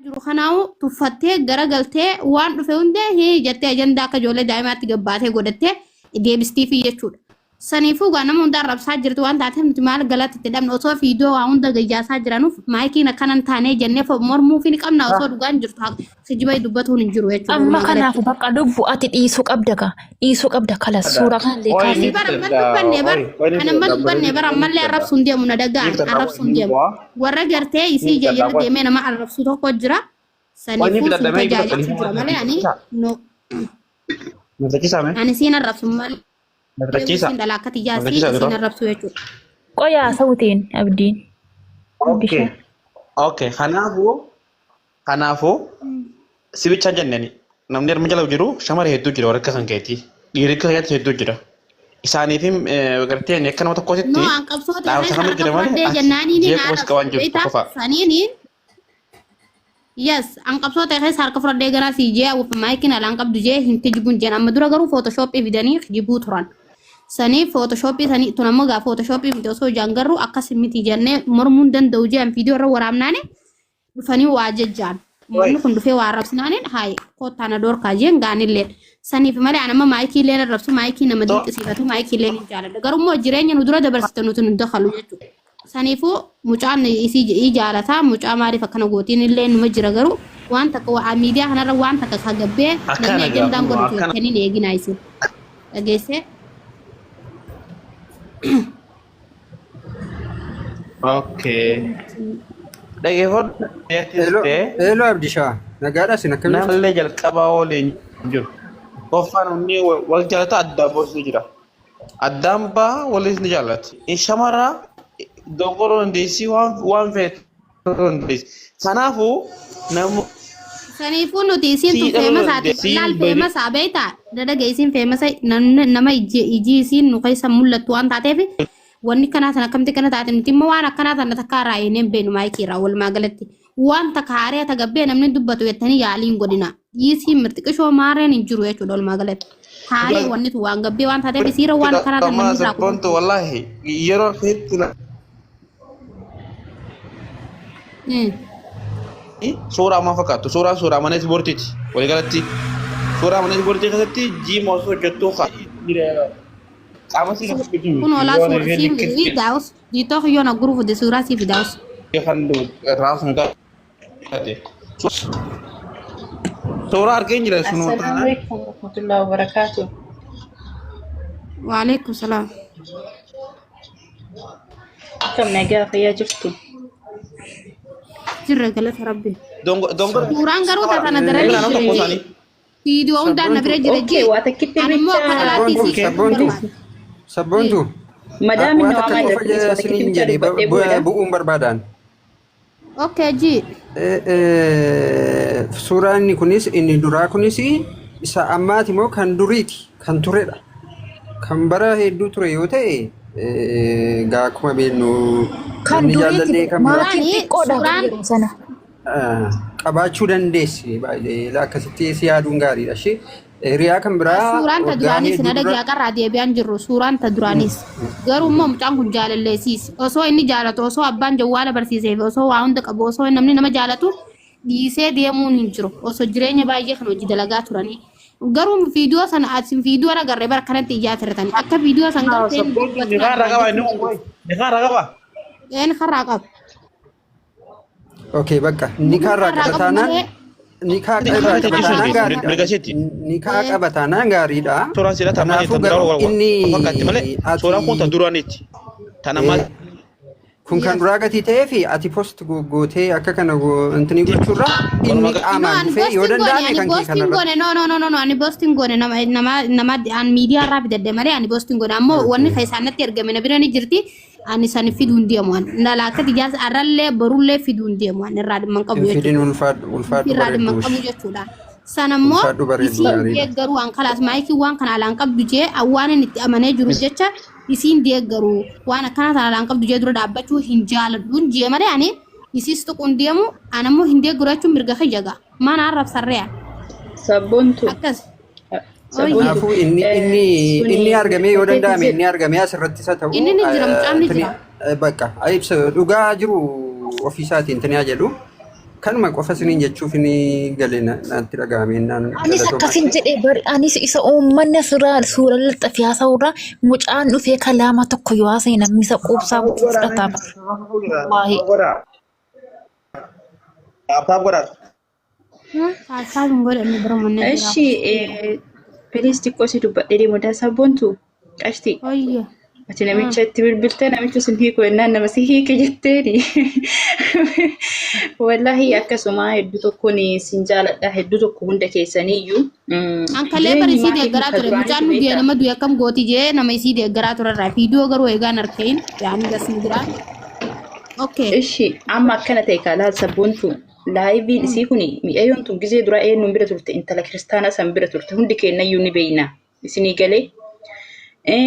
Jiru kanaa'u tuffattee garagaltee waan dhufe hundee hii jettee ajandaa akka ijoollee daa'imaatti gabbaatee godhattee deebistiifi jechuudha. Saniifuu gaa nama hunda arrabsaa jirtu waan taateef nuti maal galata itti dhabna osoo fiidoo waa hunda gayyaasaa jiranuuf maayikiin akkana hin taanee jennee mormuufi ni qabna osoo dhugaan jirtu kijiba dubbatuun hin jiru jechuudha. Amma Walumaa galatti. kanaafu bakka lubbu ati dhiisuu qabda kaa dhiisuu qabda kala suura kanallee Oi, kaasii. ni Bara amma fudhadha. dubbanne bar Oi, oi, ni kan amma fudhadha. dubbanne bar ammallee arrabsuu hin deemu na Ni dhagaan fudhadha. arrabsuu hin Ni deemu. bu'aa. Warra gartee Ni isii fudhadha. jala deemee nama arrabsu tokko jira. Oi, ni Saniifuu fudhadha. siin Mee fudhadha. tajaajiltu jira malee ani no Naftachiisaa mee? ani siin arrabsu malee Naftachiisaa. siin dhala akka tiyyaa si Naftachiisaa isiin dura. arrabsu jechuudha. Qoyaa sautiin abdiin. Okay. Bishaan. Okay. Kanaafuu kanaafuu si bichaan jenneen namni harma jala jiru shamara hedduu jira warra akka kan keetii. Dhiirri akka keetii hedduu jira. Isaaniif gartee ani akka nama tokkootitti No an qabsoo ta'e dhaamsa keessa nama harka jira malee fudhadhee ati jennaaniin na jeequma si arrabsu qabaan jirtu beektaa qofa. saniin Yes, an qabsoo ta'e keessa harka fudhadhee ganaa sii jee maayikiin alaan qabdu jee hin kijibuun jeen amma dura garuu footoshoppii fidanii kijibuu turan. Sanii footoshoppii sanii tun ammoo gaa footoshoppii miti osoo ijaan garuu akkas miti jennee mormuu hin danda'u jeen viidiyoo irra waraabnaani dhufanii waa jejjaan. Uummanni kun dhufee waa arrabsinaaniin hayi koottaa na doorkaa jeen gaanillee. Saniif malee an amma maayikii illee arrabsu maayikii nama dinqisiifatu maayikii illee ni jaaladha. Garuu immoo jireenya nu dura dabarsite nuti nu dakalu jechuudha. Saniifuu mucaan isii i jaalata mucaa maaliif akkana gootiin illee numa jira garuu waan takka waa miidiyaa kanarra waan takka ka gabbee namni Akkana gaa ajandaan kunoo godhatu akkana. jettanii hin eeginaa isin dhageessee. Okay. Dhaggeeffadhu. Hello, Beektistee hello Abdishaa. Nagaadha isin akkam jirtu? namallee jalqabaa waliin jiru. Tokkoffaan namni wal jaalata addaan boosni jira. Addaan baa walis ni jaallatti. Shamara dogoggoruu dandeessi waan waan feetu dandeessi. Kanaafuu namooti Saniifuu nuti isiin tun dhaluu feemasaati. dandeessi. Laal feemasaa beektaa? Dadaga isiin feemasa nama iji iji isiin nu keessa mul'attu waan taateef wanni kanaa sana akkamitti kana taate nuti immoo waan akkanaa sana takkaa irraa hin beeknu maayikii irraa walumaa galatti. Waan takka haaree tagabbee namni dubbatu jettanii yaalii hin godhina. Dhiisii mirxiqishoo maareen hin jiru jechuudha walumaa galatti. Haaree wanni tun waan gabbee waan taateef isiirra waan akkanaa tan namni irraa Sabboontu wallaahi yeroo keetti suuraa ammaa fakkaattu suuraan suuraa mana ispoortiiti waliigalatti suuraa mana ispoortii keessatti jiima osoo hojjettuu qaama sii kan hojjetu Kun olaa suuraa sii daawus diitoo kiyyoon agguruu fide suuraa sii fidaawus. kan raasnu taate suuraa argeen jira sun Assalamu alaikum warahmatullahi wabarakatuh. Waalaikum salaam. Akkam nagaa fayyaa jirtu? Jirra galata rabbi. dongora Suuraan garuu tana daranii nama tokko jira. isaanii Viidiyoo hundaan na bira jira Okay, jee. waa takkitti Ani immoo akka bicha dhalaatti Sabboontu, isii kennuun sabboontu, barbaada. sabboontu. madaamiin Waa na takka waamaa qofa jirti. Waa takkitti isiniin bicha jedhe dubbadhee booda. bu'uun barbaadaan. Okay ji. Suuraan inni kunis inni duraa kunis isa ammaati moo kan duriiti kan turedha. Kan bara hedduu ture yoo ta'e gaa akkuma beeknu Kan namni duriiti jaalallee kan biraa maatiin Suuraani xiqqoodha suuraan yeroo sana. Qabaachuu dandeessi baay'ee akkasitti si yaaduun gaariidha ishee hiriyaa kan biraa Suuraan ta waggaa duraaniis na hedduu dura dhagee haqarraa deebi'aan jirru suuraan ta duraaniis garuu immoo mucaan kun jaalalleesiis osoo inni jaalatu osoo abbaan jawwaala barsiisee fi osoo waa hunda qabu osoo namni nama jaalatu dhiisee deemuun hin jiru osoo jireenya baay'ee kan hojii dalagaa turanii garuu viidiyoo sana asin viidiyoo agarree bara kanatti ijaa tiratan akka viidiyoo san garteen Sabboontu niqaa irraa qaba inni kun niqaa irraa qaba. een karraa qabu. Okay, bakka nikaa irraa Nikaa irraa qaba qabu taanaan malee nikaa Nikaa irraa irraa qaba taanaan jechuun gaariidha. mirga isheeti. Nikaa qaba taanaan gaariidha. Suuraan siidha tamaa Kanaafuu tan duraan garuu wal inni fakkaatti malee suuraan kun tan ati duraaniiti. Tan ammaa kun kan yes. duraa gatii ta'ee fi ati post gootee akka kana intini gochuurra inni walumaa No, qaamaan ani dhufee yoo posting goone, danda'ame ani kan kee posting kanarratti. goone, no, no, no, no, no, ani posting goone, nama, nama, nama, an miidiyaa irraa fidadhe malee ani posting goone, ammoo wanni keessaan natti ergame na bira ni jirti, ani sani fiduu hin deemu an dhala akka tiyyaas arrallee borullee fiduu hin deemu an irraa dhimma hin qabu Hin fidin jechuudha. ulfaadhu ulfaadhu Irraa dhimma hin bareedduu qabu jechuudha. Sana immoo ulfaadhu bareedduu isiin gaariidha. deeggaruu an kalaas maayikii waan kana alaan qabdu jee an waan inni itti amanee jiru jecha isiin deeggaruu waan akkanaa sana alaan qabdu jee dura dhaabbachuu hin jaaladhu jee malee ani isiis tuquu hin deemu an ammoo hin deeggaru jechuun mirga kiyya gaa mana arrabsarree an Sabboontu. akkas. Sabboontu. Kanaafuu inni inni Suni inni argamee yoo danda'ame jedhu. inni argamee asirratti isa ta'u Inni ni jira mucaan ni intini jira. bakka ibsa dhugaa jiru ofiisaatiin intini haa jedhu. Kanuma qofa isiniin jechuuf ni gale natti dhaga'ame naan Anis galatoomaa. akkasin jedhee bari anis isa uummanni asirraa suura laxxafee haasa'urraa mucaan dhufee kalaama tokko yoo haasa'e namni isa quubsaa godhu fudhata. Wallaahi. Taap godhaa. Taasaa hin godhanne bira manneen jira. Eshi please xiqqoo si dubbadhee deemu sabboontu qashti. Oyye. Ati namicha itti bilbiltee namicha sun hiiku jennaan nama si hiike jetteeni. Wallaahi akkasuma hedduu tokkoon sin jaaladha hedduu tokko hunda keessaniiyyuu. An kalee bari isii deeggaraa ture. Mucaan nu du'e nama du'e akkam gooti jee nama isii deeggaraa ture irraa. Viidiyoo garuu eegaan arkain yaani gasni jira. Okay. Ishi amma akkana ta'e kaalaa sabboontu laayiviin isii kun mi'ayyoon tun gizee dura eenyuun bira turte intala kiristaanaa san bira turte hundi keenyayyuu ni beeyna isinii galee.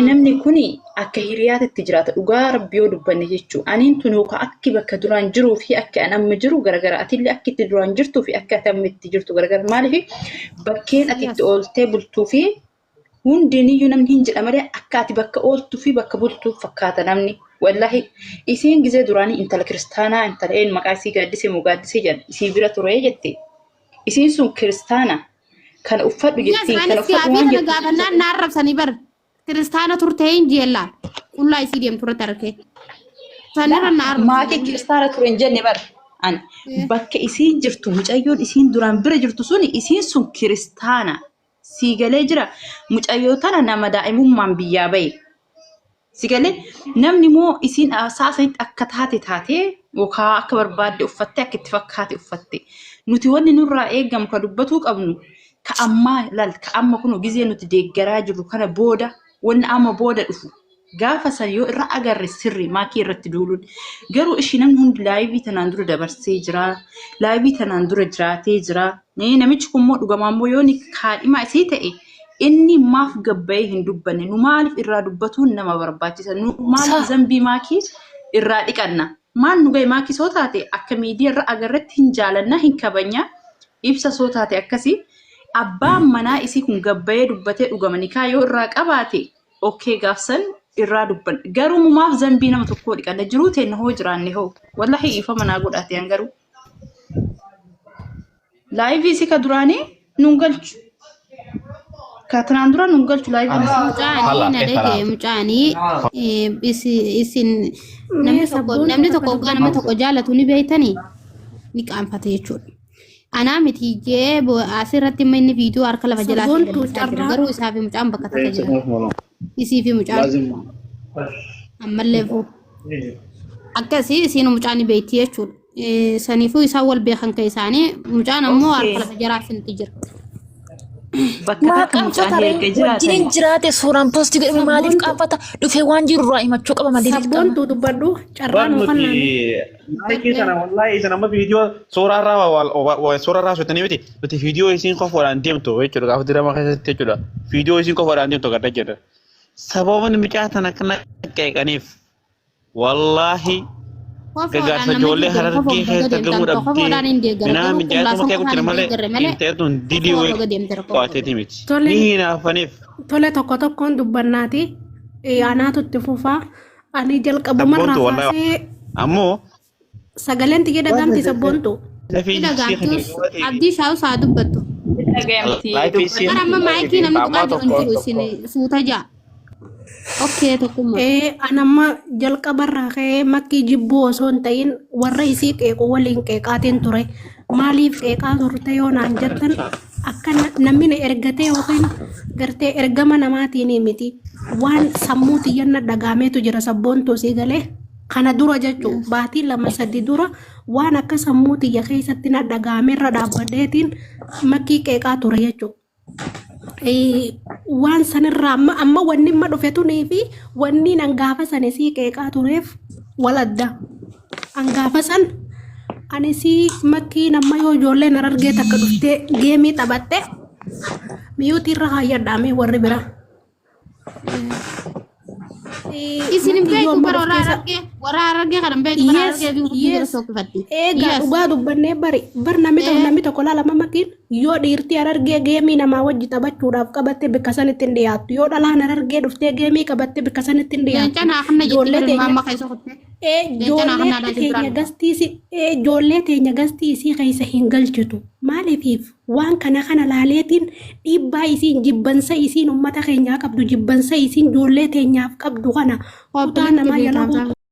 Namni kun akka hiriyaatti jiraata dhugaa rabbi yoo dubbanne jechuu aniin tun yookaan akki bakka duraan jiruu fi akka an amma jiru garagara atillee akki itti duraan jirtuu fi akka ati amma itti jirtu garagara maaliif bakkeen ati itti ooltee bultuu fi hundiniyyuu namni hin jedha malee akka ati bakka ooltuu fi bakka bultuu fakkaata namni. Wallaahi isiin gizee duraanii intala kiristaanaa intala een maqaa isii gaaddisee moo gaaddisee jedhan isii bira ture jette. Isiin sun kiristaana kana uffadhu Yes, jettiin kana anis uffadhu gaafii waan kana jettu. gaafannaan na arrabsanii bar. Kiristaana turte hin jeellaan. Qullaa isii deemtu irratti argee. Sanirra na Maatii arrabsanii. kiristaana ture hin jenne bar. Ani bakka isiin jirtu mucayyoon isiin duraan bira jirtu suni isiin sun kiristaana. Sii galee jira mucayyoo tana nama daa'imummaan biyyaa bahe. Si galee namni immoo isiin sa'a sanitti akka taate taatee yookaan akka barbaadde uffatte akka itti fakkaate uffatte. Nuti wanni nurraa eegamu ka dubbatuu qabnu ka ammaa laal ka amma kun gizee nuti deeggaraa jirru kana booda wanni amma booda dhufu gaafa san yoo irra agarre sirri maakii irratti duuluun garuu ishii namni hundi laayivii tanaan dura dabarsee jira laayivii tanaan dura jiraatee jira namichi kun immoo dhugamaa immoo yoo ni kaadhimaa isii ta'e inni maaf gabbayee hin dubbanne nu maaliif irraa dubbatuun nama barbaachisa nu maaliif zambii maakii irraa dhiqanna maal nu gahe maakii soo taate akka miidiyaa irra agarretti hin jaalanna hin kabanya ibsa soo taate akkasii abbaan manaa isii kun gabbayee dubbatee dhugama nikaa yoo irraa qabaate okkee gaafsan irraa dubban garuu maaf zambii nama tokkoo dhiqanna jiruu teenna hoo jiraanne hoo wallahi ifa manaa godhate an garuu laayivii isii ka duraanii nun galchu ka tanaan dura nun galchu laayivii isii Mucaanii na dhagee mucaanii isin namni tokko namni tokko hoggaa nama tokko jaalatu ni beektanii ni qaanfata jechuudha. Anaa miti jee asirratti immoo inni viidiyoo harka lafa jalaa Sabboontuu jira. carraa. Garuu isaa fi mucaan bakka takka jira. Isii fi mucaan ammallee fuu. Akkasii isiin mucaan ni beekti jechuudha. Saniifuu isaan wal beekan kan isaanii mucaan ammoo harka lafa jalaa isinitti jira. Bakka Maa takka mucaan qaanfata ree? erga jiraatan Wajjiniin jiraate suuraan poostii godhame maaliif qaanfata? Dhufee waan jiru irraa himachuu qaba malee dirqama. Sabboontuu dubbadhu Bar carraa nuu nuti kennaan. maayikii sana wallahi isin amma viidiyoo suuraa irraa suuraa irraa sutanii miti nuti viidiyoo isiin qofaadhaan deemtu jechuudha gaafa dirama keessatti jechuudha viidiyoo isiin qofaadhaan deemtu agarra jechuudha. Sababni mucaa tana akkana qeeqaniif wallaahi Kofoodhaan gargaarsa nama ijoollee deeggaru harargee kofoon baga keessatti argamuu deemtan dhabdee kofoodhaan hin deeggara minaa garuu mijaa'ee qullaa tuma sun kee qofaan guddina hin malee deeggarre malee inteertuun dilii kofoo wayii baga deemtera kofoo. qo'ateeti miti. Tole Ni hinaafaniif tole tokko tokkoon dubbannaati. Anaatu itti fufaa. Ani jalqabumarraa sabboontu wallaahi kaasee ammoo sagaleen tiyya dhagaamti sabboontu. lafii Ni isii dhagaamtus abdii shaa'us haa dubbattu. dhagayamti laayifii isii Bara amma maayikii namni tuqaa jiru hin jiru isin suuta ja'a. Okkee tokkummaa. Anamma jalqabarraa ka'ee makkii jibbuu osoo hin ta'in warra isii qeequ waliin qeeqaatiin ture. Maaliif qeeqaa turte yoo naan jettan akka namni na ergatee yookiin gartee ergama namaatiin miti. Waan sammuu tiyyanna dhagaameetu jira sabboontuu sii galee. Kana dura jechuun baatii lama sadi dura waan akka sammuu tiyya keessatti na dhagaameerra dhaabbadheetiin makkii qeeqaa ture jechuudha. Waan sanirraa amma amma wanni amma dhufe tunii fi wanni an gaafa san isii qeeqaa tureef wal adda. An gaafa san ani isii makkiin amma yoo ijoolleen harargee takka dhuftee geemii taphatte miyuutii irra kaayyadhaame warri bira. Isin hin Makkii yoo beektu amma bara of warra keessa Harargee warra Harargee kana hin beektu bara Yes, Harargee fi guutuu jala yes. sokkifatti. Egaa Yes. dhugaa dubbannee bari bar namni tokko namni tokko laalama makiin yoo dhiirtii Harargee geemii namaa wajji taphachuudhaaf qabatte bakka sanitti hin dhiyaattu. Yoo dhalaan Harargee dhuftee geemii qabatte bakka sanitti hin dhiyaattu. Leenca naa kanna jetti Ijoollee bara teenya maamma keessa kutte. ee Leenca naa ijoollee kannaa dhaa teenya biraan. gastii si ee ijoollee teenya gastii isii keessa hin galchitu. Maaliif waan kana kana laaleetiin dhiibbaa isiin jibbansa isiin uummata keenyaa qabdu jibbansa isiin ijoollee teenyaaf qabdu kana kutaa Koppilitti namaa jala beekamtaa.